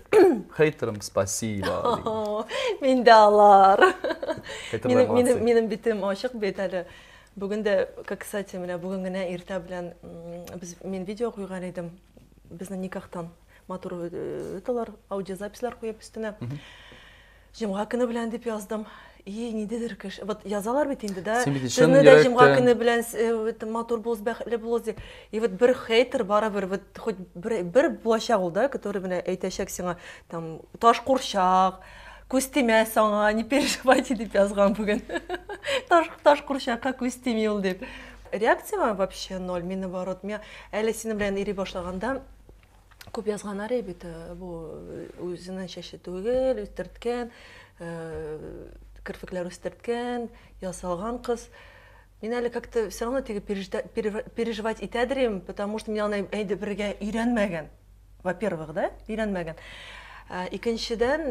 хейтерым, спасибо. Мин дә алар. Минем, минем, минем битем ачык бит әле. Бүген дә, как, кстати, менә бүген генә иртә белән без мин видео куйган идем. Безнең никахтан матур э, эталар, аудиозаписьләр куеп өстенә. Җомга көне белән дип яздым. И, ниндидер кеше. Вот язалар бит инде, да? Син бит чын Сезне дә җомга көне белән э, матур булыгыз, бәхетле булыгыз дип. И вот бер хейтер барыбер, вот хоть бер, бер булачак ул, да, который менә әйтәчәк сиңа, там, таш курчак, күз тимәс аңа, не переживайте дип язган бүген. Таш, таш курчакка күз тими ул дип. Реакция вообще ноль, мин наоборот, мин әле синең белән йөри башлаганда Күп язганнар и бит, э, бу э, үзенең чәче түгел, үстерткән, э, керфекләр үстерткән, ясалган кыз. Мин әле как-то все равно теге переживать итәдер идем, потому что мин аны әйдә бергә өйрәнмәгән. Во-первых, да, өйрәнмәгән. Икенчедән,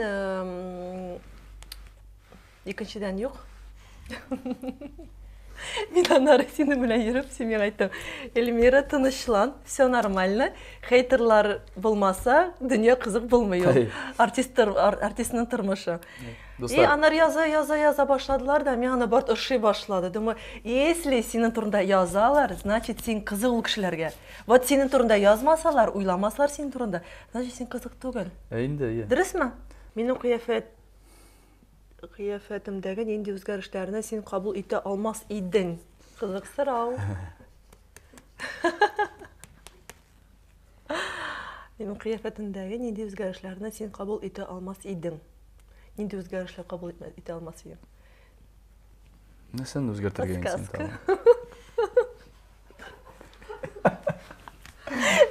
Икенчедән юк. Мин аннары синең белән йөреп, син миңа әйттең, Эльмира, тынычлан, все нормально. Хейтерлар булмаса, дөнья кызык булмый ул. Артист артистның тормышы. И аннары яза, яза, яза башладылар да, миңа наоборот ошый башлады. Думаю, если синең турында язалар, значит, син кызык ул кешеләргә. Вот синең турында язмасалар, уйламасалар синең турында, значит, син кызык түгел. Ә инде, иә. Дөресме? Минем кыяфәт Кыяфәтемдәге нинди үзгәрешләрне син кабул итә алмас идең? Кызык сорау. Минем кыяфәтемдәге нинди үзгәрешләрне син кабул итә алмас идең? Нинди үзгәрешләр кабул итә алмас идең? Нәрсәне үзгәртергә инде син тагын?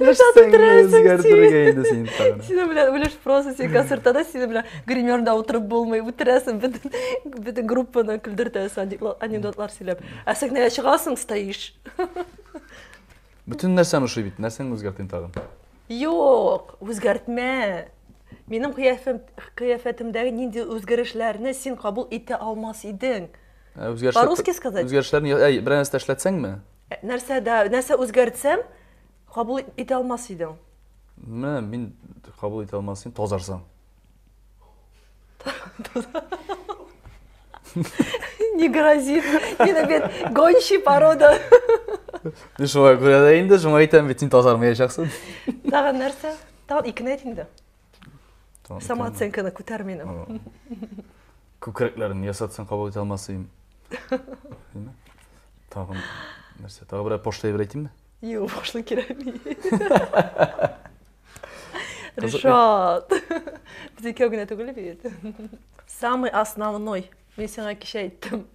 Үзгәртергә инде син тагын. Синең белән үлеш просто син концертта да синең белән гримерда утырып булмый, үтерәсең бөтен бөтен группаны көлдертәсең анекдотлар сөйләп. Ә сәхнәгә чыгасың, стоишь. Бөтен нәрсәне ошый бит, нәрсәне үзгәртим тагын? Юк, үзгәртмә. Минем кыяфәтем, кыяфәтемдәге нинди үзгәрешләрне син кабул итә алмас идең? Үзгәрешләр По-русски сказать? Үзгәрешләрне, әй, берәр нәрсә эшләтсәңме? Нәрсә дә, нәрсә үзгәртсәм, кабул итә алмас идең. Менә мин кабул итә алмас идем, тазарсаң. Не грозит. Мин бит гончий порода. Мин шуңа күрә дә инде, шуңа әйтәм бит, син тазармаячаксың. Тагын нәрсә? Тагын икене әйт инде. Самооценканы күтәр минем. Күкрәкләрен ясатсаң кабул итә алмас идем. Тагын нәрсә? Тагы берәр пошлый әйбер әйтимме? Юк, пошлый кирәкми. Ришат. Без икәү генә түгел бит. Самый основной. Мин сиңа кичә әйттем.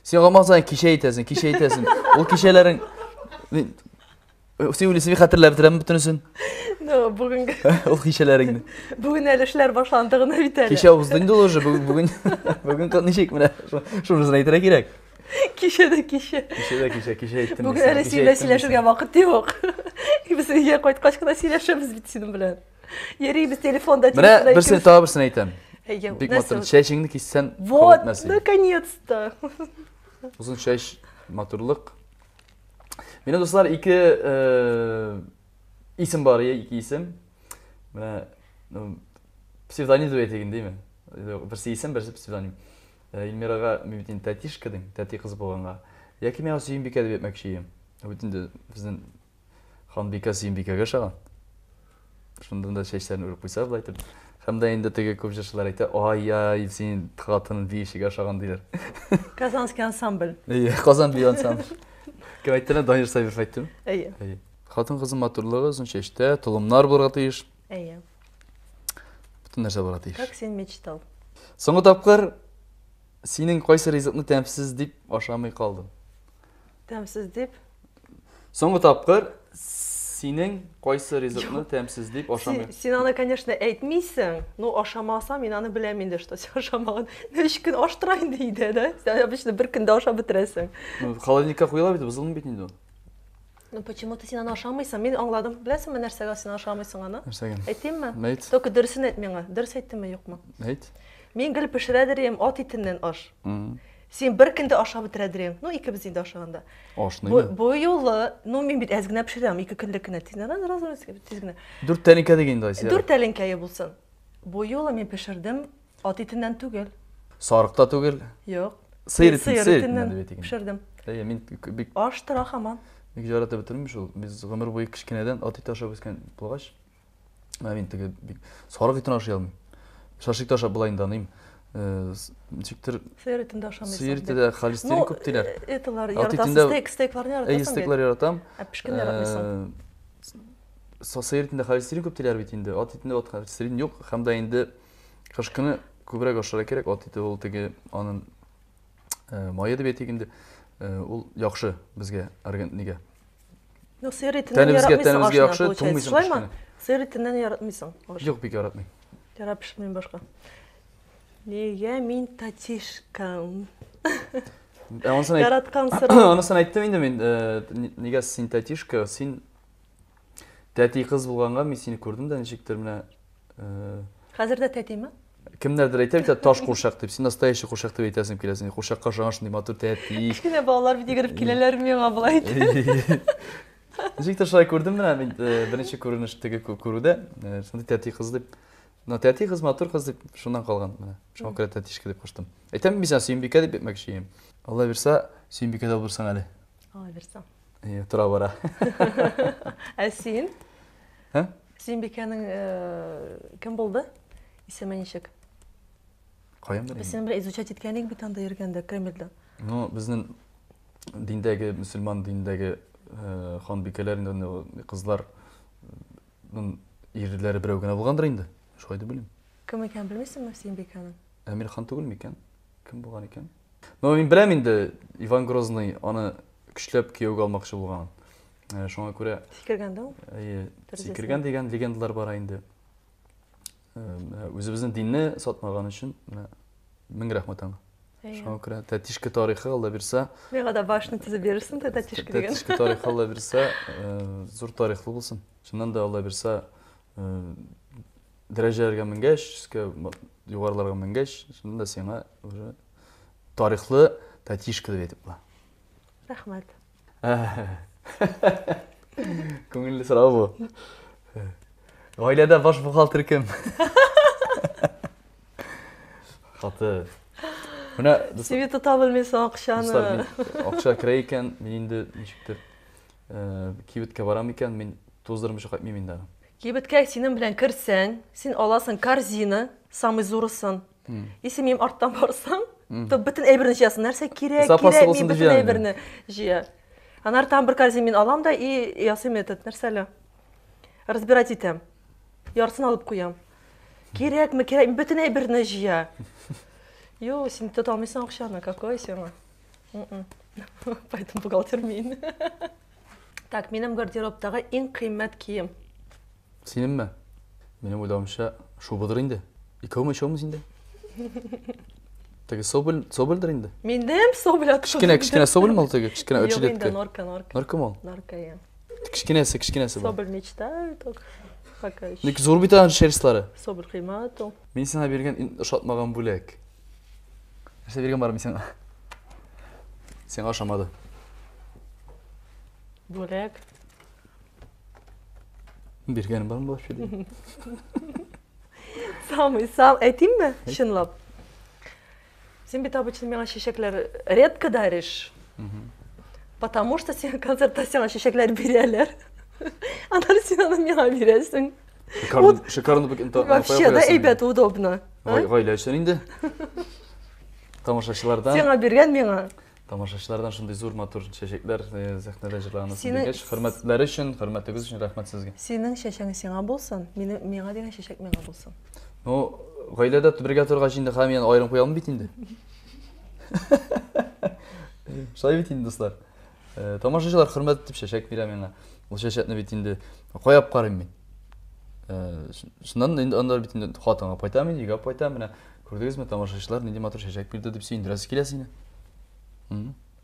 Син гамазан кичә әйтәсең, кичә әйтәсең. Ул кичәләрең Син уйлыйсың, мин хәтерләп бетерәм бөтенесен. Ну, бүген Ул кичәләреңне. Бүген әле эшләр башланды гына бит әле. Кичә узды инде ул уже, бүген бүген ничек менә шунысын әйтергә кирәк. Кичә дә кичә. Кичә дә кичә, кичә әйттем. Бүген әле син белән сөйләшергә вакыт юк. Без өйгә кайткач кына сөйләшәбез бит синең белән. Йөрибез телефонда. Менә берсен тагы берсен әйтәм. Бик матур. Чәчеңне киссән, Вот, наконец-то. Озын чәч матурлык. Минем дуслар ике э, исем бар, ике исем. Менә ну, псевдоним дип әйтик инде, димме? Берсе исем, берсе псевдоним. Э, Эльмирага мин бит инде тәтишка дим, тәти кыз булганга. Яки миңа Сөембикә дип әйтмәкче идем. Бит инде безнең Ханбикә Сөембикәгә ошаган. Шунда да чәчләрен үреп куйса болай итеп. Һәм дә инде теге күп җырчылар әйтә, ай-яй, син хатын биешегә ошаган диләр. Казанский ансамбль. Әйе, Казан бию ансамбль. Кем әйтте, Данир Сабиров әйттеме? Әйе. Әйе. Хатын-кызның матурлыгы озын чәчтә, толымнар булырга тиеш. Әйе. Бөтен нәрсә булырга тиеш. Как син мечтал? Соңгы тапкыр синең кайсы ризыкны тәмсез дип ашамый калдың? Тәмсез дип? Соңгы тапкыр синең кайсы ризыкны тәмсез дип ашамый? Син аны, конечно, әйтмисең, но ашамасам, мин аны беләм инде, что син ашамаган. Өч көн аш тора инде өйдә, да? Син обычно бер көндә ашап бетерәсең. Ну, холодильникка куела бит, бозылмый бит инде ул. Ну почему-то син аны ашамыйсың. Мин аңладым. Беләсеңме, нәрсәгә син ашамыйсың аны? Нәрсәгә? Әйтимме? Әйт. Только дөресен әйт миңа. Дөрес әйттемме, юкмы? Әйт. Мин гел пешерәдер идем ат итеннән аш. Син бер көндә ашап бетерәдер идең. Ну, икебез инде ашаганда. Ашны Бу, бу юлы, ну мин бит әз генә пешерәм, ике көнлек кенә. Тиз генә, раз, раз, тиз генә. Дүрт тәлинкә диген инде, Айсия. Дүрт тәлинкәе булсын. Бу юлы мин пешердем ат итеннән түгел. Сарык та түгел. Юк. Сыер итен, сыер итеннән дип әйтик. Пешердем. Әйе, мин бик Аш тора һаман. Бик яратып бетермим шул. Без гомер буе кечкенәдән ат ите ашап үскән булгач, менә мин теге бик сарык итен ашый алмыйм. Шашлык та ашап була инде аныйм. Э, ничектер сыер итен дә ашамыйсың. Сыер ите дә холестерин күп диләр. Э, эталар яратасың, стейк, стейкларны яратасың. Әйе, стейклар яратам. Ә пешкән яратмыйсың. Э, сыер итендә холестерин күп диләр бит инде. Ат итендә ат холестерин юк һәм дә инде кыш көне күбрәк ашарга кирәк. Ат ите ул теге аның мае дип әйтик инде, ул яхшы безгә, нигә. Ну, сыер итеннән яратмыйсың тәнебезгә яхшы, туңмыйсың шулаймы? Сыер итеннән яратмыйсың. Юк, бик яратмыйм. Ярап пешермим башка. Нигә мин татишкам? Яраткан сорау. Анысын әйттем инде мин, нигә син татишка, син тәти кыз булганга мин сине күрдем дә ничектер менә. Хәзер дә тәтиме? Кемнәрдер әйтә бит, таш курчак дип. Син настоящий курчак дип әйтәсең килә. Син курчакка ошаган шундый матур тәти. Кечкенә балалар бит йөгереп киләләр миңа болай итеп. Ничектер шулай күрдем менә мин беренче күренеш теге күрүдә, шундый тәти кыз дип. Но тәти кыз матур кыз дип шуннан калган менә. Шуңа күрә тәтишкә дип куштым. Әйтәм мин сиңа Сөембикә дип әйтмәкче идем. Алла бирсә, Сөембикә дә булырсың әле. Алла бирсә. Әйе, тора бара. Ә син? Ә? Сөембикәнең кем булды? Исеме ничек? Каян беләм? Без синең белән изучать иткән идек бит анда йөргәндә, Кремльдә. Ну, безнең диндәге, мөселман динендәге ханбикәләр инде кызлар ирләре берәү генә булгандыр инде. Шулай дип уйлыйм. Кем икәнен белмисеңме Сөембикәнең? Әмир хан түгел микән? Кем булган икән? Ну, мин беләм инде, Иван Грозный аны көчләп кияүгә алмакчы булган. Шуңа күрә Сикергән дә ул? Әйе, сикергән дигән легендалар бар инде. Үзебезнең динне сатмаган өчен менә мең рәхмәт аңа. Шуңа күрә тәтишке тарихы Алла бирсә. Миңа да башны төзеп бирерсең дә тәтишке дигән. Тәтишке тарихы Алла бирсә, зур тарихлы булсын. Чыннан да Алла бирсә, дәрәҗәләргә менгәч, өскә югарыларга менгәч, чыннан да сиңа уже тарихлы тәтишка дип әйтеп була. Рәхмәт. Күңелле сорау бу. Гаиләдә баш бухгалтер кем? Хаты. Менә Син тота белмисең акчаны. Дуслар, мин акча керә икән, мин инде ничектер кибеткә барам икән, мин туздырмыйча кайтмыйм инде аны. Кибеткә синең белән керсәң, син аласың корзина, самый зурысын. Если минем арттан барсаң, то бөтен әйберне җыясың. Нәрсә кирәк, кирәкми, бөтен әйберне җыя. Аннары тагын бер корзина мин алам да и ясыйм этот, нәрсә әле? Разбирать итәм. Яртысын алып куям. Кирәкме, кирәкми, бөтен әйберне җыя. Юк, син тота алмыйсың акчаны, какой сиңа? Поэтому бухгалтер мин. Так, минем гардеробтагы иң кыйммәт кием. Синеңме? Минем уйлавымча, шубадыр инде. Икәүме, өчәүме синдә? Теге Соболь, Собольдыр инде. Минем Соболь откуда? Кечкенә, кечкенә Соболь мал теге, кечкенә Юк инде, норка, норка. Норка мал? Норка, я. Кечкенәсе, кечкенәсе бар. Соболь мечтаю только. Пока еще. Ник зур бит аның шерстлары. Соболь кыйммәт ул. Мин сиңа биргән иң ошатмаган бүләк. Нәрсә биргән бар мин сиңа? Сиңа ошамады. Бүләк. Биргәнем бармы вообще дим. Самый сам әйтимме? Чынлап. Син бит обычно миңа чәчәкләр редко даришь. Потому что син концертта сиңа чәчәкләр бирәләр. Аннары син аны миңа бирәсең. Шикарно, шикарно бит. Вообще, да, әйбәт, удобно. Гаилә өчен инде. Тамашачылардан. Сиңа биргән миңа. Тамашачылардан шундый зур матур чәчәкләр сәхнәдә җырлаганнан соң биргәч, хөрмәтләре өчен, хөрмәтегез өчен рәхмәт сезгә. Синең чәчәң сиңа булсын, минем миңа дигән чәчәк миңа булсын. Ну, гаиләдә бергә торгач инде хәмияне аерым куя алмыйм бит инде. Шулай бит инде, дуслар. Тамашачылар хөрмәт итеп чәчәк бирә миңа. Ул чәчәкне бит инде кая карыйм мин? Шуннан инде аннары бит инде хатынга кайтам инде, өйгә кайтам, менә күрдегезме, тамашачылар нинди матур чәчәк бирде дип сөендерәсе килә сине.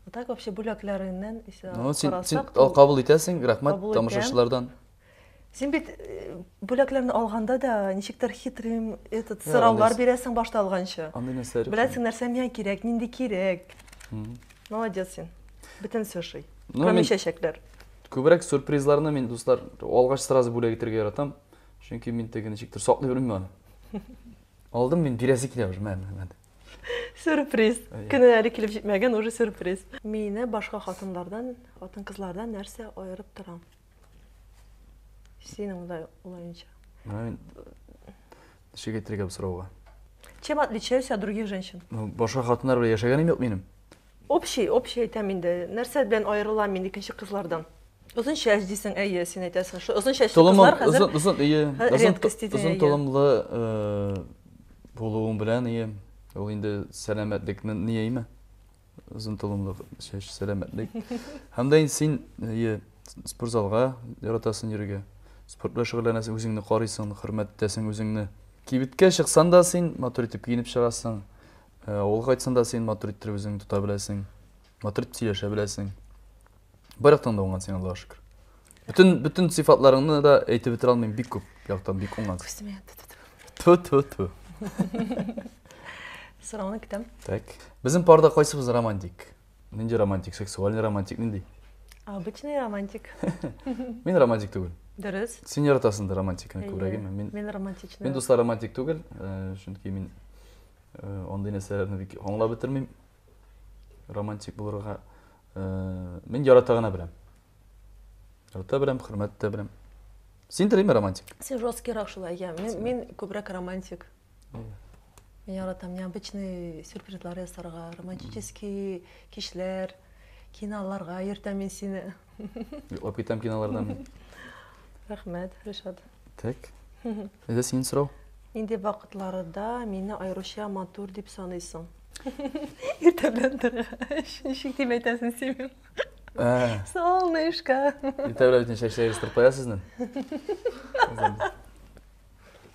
А так вообще бүләкләреңнән исә Ну, син, син карасак, ал кабул итәсең, рәхмәт Кабул итәм. тамашачылардан. Син бит э, бүләкләрне алганда да ничектер хитрый этот Я, сораулар андый- бирәсең башта алганчы. Андый нәрсәләр юк. Беләсең нәрсә миңа кирәк, нинди кирәк. Молодец син. Бөтен ошый. Ну, Кроме мин- чәчәкләр. Күбрәк сюрпризларны мин, дуслар, алгач сразу бүләк итәргә яратам. Чөнки мин теге ничектер саклый белмим аны. Алдым мин бирәсе килә уже, мә, мә, мә. Сюрприз. Әйе. Көне әле килеп җитмәгән, уже сюрприз. Мине башка хатыннардан, хатын-кызлардан нәрсә аерып тора? Синең улай улаенча. Менә мин ничек әйтергә бу сорауга? Чем отличаюсь от других женщин? Ну, башка хатыннар белән яшәгәнем юк минем. Общий, общий әйтәм инде. Нәрсә белән аерылам мин икенче кызлардан? Озын чәч дисең, әйе, син әйтәсең. Шу озын чәчле Толымым кызлар хәзер озын, озын, ие, Ха, озын, редкость диде, озын әйе. толымлы э, булуым белән, ие. Ул инде сәламәтлекне ни әйме? Озын толымлы чәч сәламәтлек. Һәм дә инде син, ие, спортзалга яратасың йөрергә. Спорт белән шөгыльләнәсең, үзеңне карыйсың, хөрмәт итәсең үзеңне. Кибеткә чыксаң да син матур итеп киенеп чыгасың. Э, Авылга кайтсаң да син матур иттереп үзеңне тота беләсең. Матур итеп сөйләшә беләсең. Бар яктан да уңган син, Аллага шөкер. Бөтен бөтен сыйфатларыңны да әйтеп бетерә алмыйм, бик күп яктан бик уңгансың. Күземә ту-ту-ту. Ту ту ту. Сорауны көтәм. Так. Безнең парда кайсыбыз романтик? Нинди романтик? Сексуальный романтик нинди? Обычный романтик. Мин романтик түгел. Дөрес. Син яратасың да романтиканы күбрәк, Әйе. әйме? Мин Мин романтичный. мин дуслар романтик түгел, э, чөнки мин э, андый нәрсәләрне бик аңлап бетермим. Романтик булырга э, мин ярата гына беләм. Ярата беләм, хөрмәт итә беләм. Син телиме романтик? Син жесткийрак шулай, я. Мин, мин күбрәк романтик. Мин яратам необычный сюрпризлар ясарга, романтический кичләр, киноларга йөртәм мин сине. Йоклап китәм кинолардан мин. Рәхмәт, Ришат. Так. Әйдә синең сорау. Нинди вакытларда мине аеруча матур дип саныйсың? Иртә белән торгач, ничек дип әйтәсең син миңа? Ә, Солнышко. Иртә белән бөтен чәчләрегез торып куя сезнең.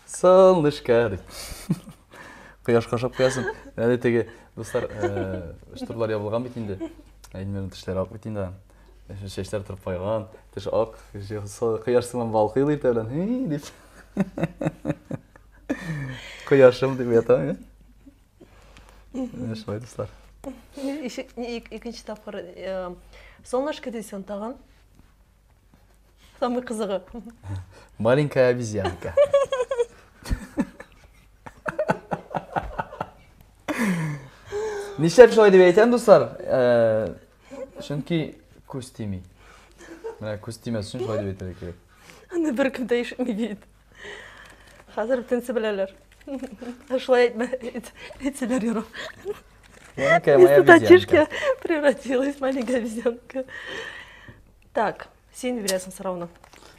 Солнышко дип. Кояшка ошап куясың. Әле теге дуслар, э, штурлар ябылган бит инде. Эльмираның тешләре ак бит инде. Аның. Чәчләр торып куйган, теш ак, кояш сыман балкый ул иртә белән. Һи дип. Кояшым дип ята. Э? Менә шулай дуслар. Икенче тапкыр э, солнышко дисең тагын. Самый кызыгы. Маленькая обезьянка. Нишләп шулай дип әйтәм, дуслар? Э, Чөнки күз тими. Менә күз тимәс өчен шулай дип әйтергә кирәк. Аны беркем дә ишетми бит. Хәзер бөтенесе беләләр. Ә Шулай әйтмә, әйт- әйтсәләр ярар. Маленькая моя Вместо обезьянка. татишки превратилась маленькая обезьянка. Так, син бирәсең сорауны.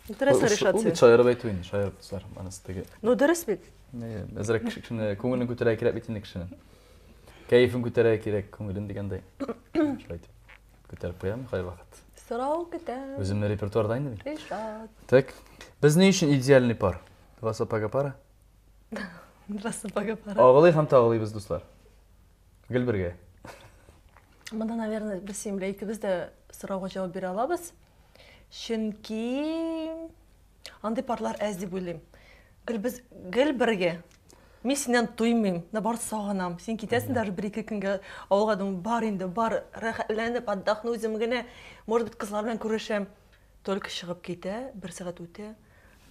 Интересно Ул- решать Ул син. бит шаярып әйтү инде, шаярып дуслар. Анысы теге. Ну, дөрес бит. Әйе, Әзрәк кешене күңелен күтәрә кирәк бит инде кешенең. Кәефен күтәрә кирәк, күңелен дигәндәй. Шулай итеп күтәреп куям кайвакыт. Сорау көтәм. Үземнең репертуарда инде мин. Ришат. Так, без ни өчен идеальный пар? Два сапога пара? Два сапога пара. Агылый һәм тагылыйбыз, дуслар. Гел бергә. Монда, наверное, без синең белән икебез дә сорауга җавап бирә алабыз. Чөнки андый парлар әз дип уйлыйм. Гел без гел бергә. Мин синнән туймыйм, наоборот сагынам. Син китәсең даже бер-ике көнгә авылга думаю, бар инде, бар, рәхәтләнеп, отдохну үзем генә. Может быть, кызлар белән күрешәм. Только чыгып китә, бер сәгать үтә.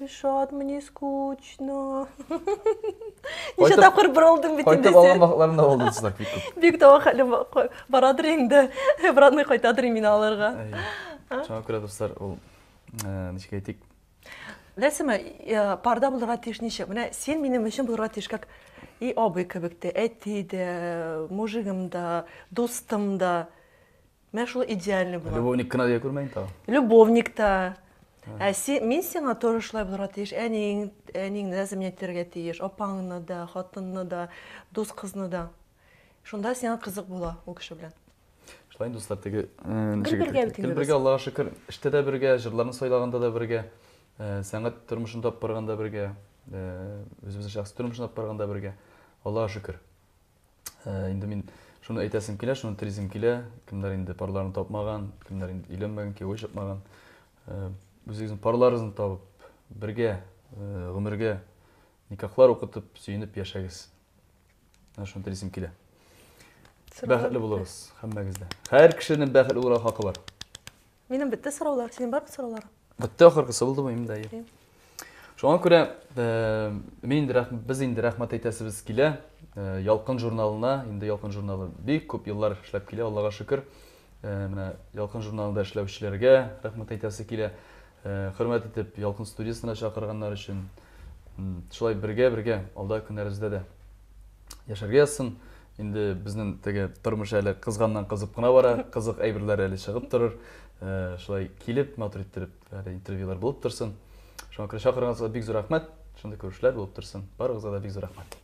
Ришат, мне скучно. Ничә Кайтып- тапкыр борылдың бит инде Кайтып алган син. вакытларым да булды, дуслар, бик күп. Бик тауга хәтле барадыр инде. Обратно кайтадыр мине алырга. Әйе. Шуңа күрә, дуслар, ул э, ничек әйтик, Беләсеңме, э, парда булырга тиеш ничек? Менә син минем өчен булырга тиеш как и абый кебек тә, әти дә, мужигым да, дустым да. Менә шул идеальный була. любовник кына дия күрмә инде тагын. Любовник та. Ә син, мин сиңа тоже шулай булырга тиеш. Әниең, әниеңне дә заменять итәргә тиеш, апаңны да, хатынны да, дус кызны да. Шунда сиңа кызык була ул кеше белән. Шулай инде, дуслар, теге э, ничек бергә әйтик, бит инде гел без. бергә, Аллага шөкер, эштә дә бергә, җырларны сайлаганда да бергә, э, сәнгать тормышын тап барганда бергә, э, үзебезнең шәхси тормышын алып барганда бергә. Аллага шөкер. Э, Инде мин Шуны әйтәсем килә, шуны телисем килә. Кемнәр инде парларын тапмаган, кемнәр инде өйләнмәгән, кияүгә чыкмаган. Э, үзегезнең парларыгызны табып, бергә э, гомергә никахлар укытып, сөенеп яшәгез. Менә шуны телисем килә. Бәхетле булыгыз һәммәгез дә. Һәр кешенең бәхетле булырга хакы бар. Минем бетте сораулар. Синең бармы сорауларың? Бетте ахыргысы булды бу инде. Шуңа күрә э, мин инде без инде рәхмәт әйтәсебез килә. Э, Ялкын журналына, инде Ялкын журналы бик күп еллар эшләп килә, Аллага шөкер. Э, менә Ялкын журналында эшләүчеләргә рәхмәт әйтәсе килә. Хөрмәт итеп Ялкын студиясенә чакырганнар өчен. Шулай бергә-бергә алда көннәребездә дә яшәргә язсын. Инде безнең теге тормыш әле кызганнан кызып кына бара, кызык әйберләр әле чыгып торыр. Э, шулай килеп, матур иттереп әле интервьюлар булып торсын. Шуңа күрә чакырганыңызга бик зур рәхмәт. Шундый күрешүләр булып торсын. Барыгызга да бик зур рәхмәт.